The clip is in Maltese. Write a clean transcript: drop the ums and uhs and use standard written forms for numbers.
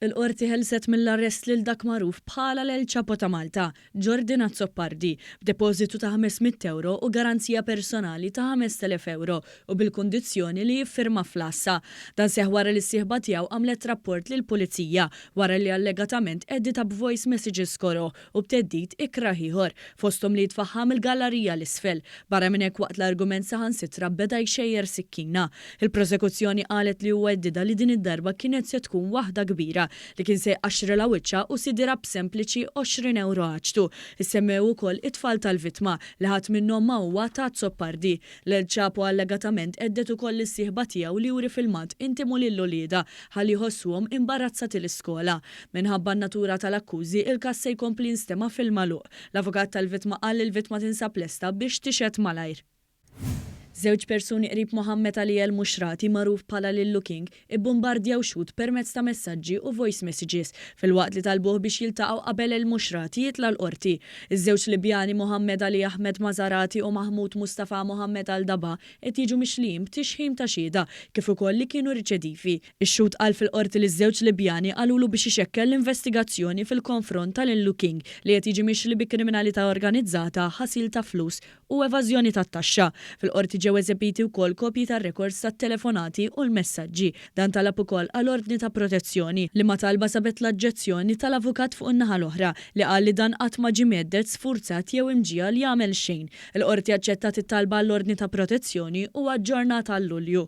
Il-Qorti ħelset mill-arrest lil dak magħruf bħala l-El Chapo ta' Malta, Jordan Azzopardi, b'depożitu ta' 500 ewro u garanzija personali ta' 5,000 ewro u bil-kundizzjoni li jiffirma fl-għassa. Dan seħħ wara li s-sieħba tiegħu għamlet rapport lill-Pulizija wara li allegatament għedditha b'voice messages koroh u b'theddid ikrah ieħor, fosthom li jitfagħha mill-gallarija 'l isfel. Barra minn hekk waqt l-argument saħansitra beda jxejjer sikkina. Il-prosekuzzjoni qalet li huwa għeddidha li din id-darba kienet se tkun waħda kbira, li kien se jqaxxrilha wiċċha u sidirha b'sempliċi 20 ewro għaġtu. Issemmew ukoll it-tfal tal-vittma, li ħadd minnhom ma huwa ta' Azzopardi. L-El Chapo allegatament għedded ukoll lis-sieħba tiegħu li juri filmat intimu lil uliedha ħalli jħossuhom imbarazzati l-iskola. Minħabba n-natura tal-akkużi, il-każ se jkompli jinstema' fil-magħluq. L-avukat tal-vittma qal li l-vittma tinsab lesta biex tixhed malajr. Żewġ persuni qrib Mohammed Ali El Mushrati, magħruf bħala Lillu King, ibbumbardjaw xhud permezz ta' messaġġi u voice messages, filwaqt li talbuh biex jiltaqgħu qabel El Mushrati jitla' l-Qorti. Iż-żewġ Libjani Mohammed Ali Ahmed Mazarati u Mahmoud Mustafa Mohammed Al Daba qed jiġu mixlijin b'tixħim ta' xhieda, kif ukoll li kienu riċedivi. Ix-xhud qal fil-Qorti li ż-żewġ Libjani qalulu biex ixekkel l-investigazzjoni fil-konfront ta' Lillu King li qed jiġi mixli bi kriminalità organizzata, ħasil ta' flus u evażjoni tat-taxxa. Fil-Qorti ġew eżebiti wkoll kopji tar-rekords tat-telefonati u l-messaġġi. Dan talab ukoll għal ordni ta' protezzjoni, liema talba sabet l-aġġezzjoni tal-avukat fuq in-naħa l-oħra, li qal li dan qatt ma ġie mhedded, sfurzat jew imġiegħel jagħmel xejn. Il-Qorti aċċettat it-talba għall-ordni ta' protezzjoni u aġġornat għal Lulju.